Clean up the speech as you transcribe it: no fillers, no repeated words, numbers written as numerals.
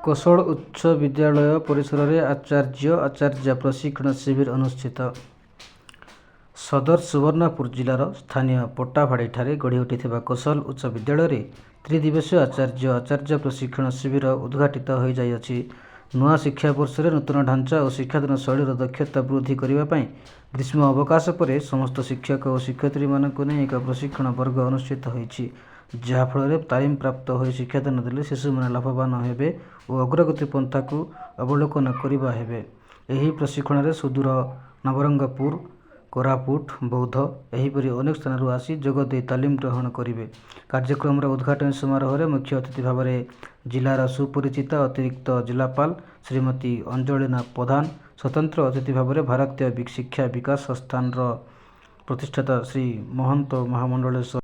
କୋଶଳ ଉଚ୍ଚ ବିଦ୍ୟାଳୟ ପରିସରରେ ଆଚାର୍ଯ୍ୟ ଆଚାର୍ଯ୍ୟା ପ୍ରଶିକ୍ଷଣ ଶିବିର ଅନୁଷ୍ଠିତ। ସଦର ସୁବର୍ଣ୍ଣପୁର ଜିଲ୍ଲାର ସ୍ଥାନୀୟ ପଟ୍ଟାଭାଡ଼ିଠାରେ ଗଢ଼ି ଉଠିଥିବା କୋଶଲ ଉଚ୍ଚ ବିଦ୍ୟାଳୟରେ ତ୍ରିଦିବସୀୟ ଆଚାର୍ଯ୍ୟ ଆଚାର୍ଯ୍ୟା ପ୍ରଶିକ୍ଷଣ ଶିବିର ଉଦ୍ଘାଟିତ ହୋଇଯାଇଅଛି। ନୂଆ ଶିକ୍ଷାବର୍ଷରେ ନୂତନ ଢାଞ୍ଚା ଓ ଶିକ୍ଷାଦାନ ଶୈଳୀର ଦକ୍ଷତା ବୃଦ୍ଧି କରିବା ପାଇଁ ଗ୍ରୀଷ୍ମ ଅବକାଶ ପରେ ସମସ୍ତ ଶିକ୍ଷକ ଓ ଶିକ୍ଷୟିତ୍ରୀମାନଙ୍କୁ ନେଇ ଏକ ପ୍ରଶିକ୍ଷଣ ବର୍ଗ ଅନୁଷ୍ଠିତ ହୋଇଛି, ଯାହାଫଳରେ ତାଲିମପ୍ରାପ୍ତ ହୋଇ ଶିକ୍ଷାଦାନ ଦେଲେ ଶିଶୁମାନେ ଲାଭବାନ ହେବେ ଓ ଅଗ୍ରଗତି ପନ୍ଥାକୁ ଅବଲୋକନ କରିବା ହେବେ। ଏହି ପ୍ରଶିକ୍ଷଣରେ ସୁଦୂର ନବରଙ୍ଗପୁର, କୋରାପୁଟ, ବୌଦ୍ଧ ଏହିପରି ଅନେକ ସ୍ଥାନରୁ ଆସି ଯୋଗଦେଇ ତାଲିମ ଗ୍ରହଣ କରିବେ। କାର୍ଯ୍ୟକ୍ରମର ଉଦ୍ଘାଟନୀ ସମାରୋହରେ ମୁଖ୍ୟ ଅତିଥି ଭାବରେ ଜିଲ୍ଲାର ସୁପରିଚିତା ଅତିରିକ୍ତ ଜିଲ୍ଲାପାଳ ଶ୍ରୀମତୀ ଅଞ୍ଜଳିନା ପଧାନ, ସ୍ୱତନ୍ତ୍ର ଅତିଥି ଭାବରେ ଭାରତୀୟ ଶିକ୍ଷା ବିକାଶ ସଂସ୍ଥାନର ପ୍ରତିଷ୍ଠାତା ଶ୍ରୀ ମହନ୍ତ ମହାମଣ୍ଡଳେଶ୍ୱର